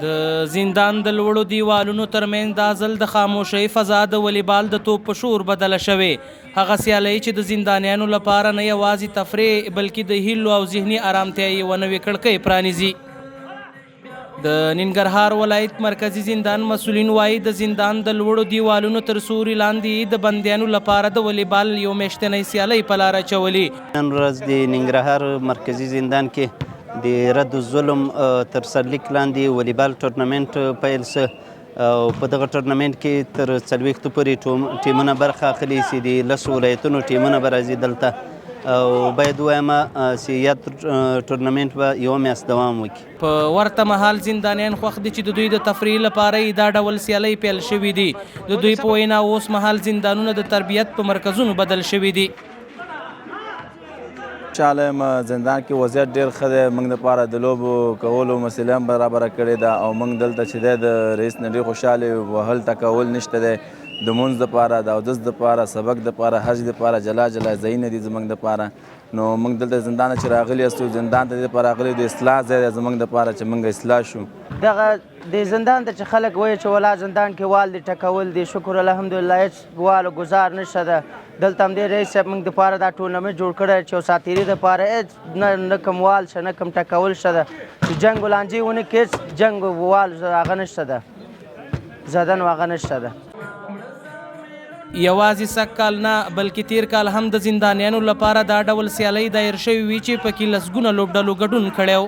د زندان د لوړو دیوالونو ترمنځ دا ځل د خاموشۍ فضا د ولیبال د توپ په شور بدله شوې. هغه سیالۍ چې د زندانیانو لپاره نه یوازې تفریح، بلکې د هیلو او ذهني ارامتیا یوه نوې کړکۍ پرانیزي. د ننګرهار ولایت مرکزي زندان مسولین وايي، د زندان د لوړو دیوالونو تر سوري لاندې د بندیانو لپاره د ولیبال یو میاشتنۍ سیالۍ په لاره اچولي. نن ورځ د ننګرهار مرکزي زندان کې د رد الظلم تر سرلیک لاندې ولیبال ټورنمنټ پیل سو او په دغه ټورنمنټ کې تر 40 پورې ټیمونه برخه اخلي چې د 10 ولایتونو ټیمونه به راځي دلته، او باید ووایم چې یاد ټورنمنټ به یوه میاشت دوام وکړي. په ورته مهال زندانیان خوښ دي چې د دوی د تفریح لپاره یې دا ډول سیالۍ پیل شوې دي. د دوی په وینا اوس مهال زندانونه د تربیت په مرکزونو بدل شوي دي. خوشحاله یم، زندان کې وضعیت ډېر ښه دی، موږ دپاره د لوبو کولو مسله هم برابره کړې ده او موږ دلته چې دی د رئیس نه ډېر خوشحاله یو. وهل ټکول نشته دی، د مونځ دپاره، د اودس دپاره، سبق دپاره، حج دپاره جلا جلا ځایونه دي زموږ دپاره. نو موږ دلته زندان ته چې راغلي یاستو، زندان ته دې دپاره راغلي، د اصلاح ځای دی زموږ دپاره چې موږ اصلاح شو. دغه د زندان ته چې خلک وایي چې ولا زندان کې وال دي ټکول دي، شکر الحمدلله هېڅ والو ګزار نشته ده. دلته هم دې رئیس صاحب موږ دپاره دا ټورنمنټ جوړ کړی چې یو ساتېري دپاره هېڅ نه کوم وال شته نه کوم ټکول شته ده، چې جنګ و لانجې ونه کړي، هېڅ جنګ وال هغه نشته ده، زدن هغه نشته ده. یوازې سږ کال نه، بلکې تېر کال هم د زندانیانو لپاره دا ډول سیالۍ دایر شوې وي چې پکې لسګونه لوبډلو ګډون کړی و.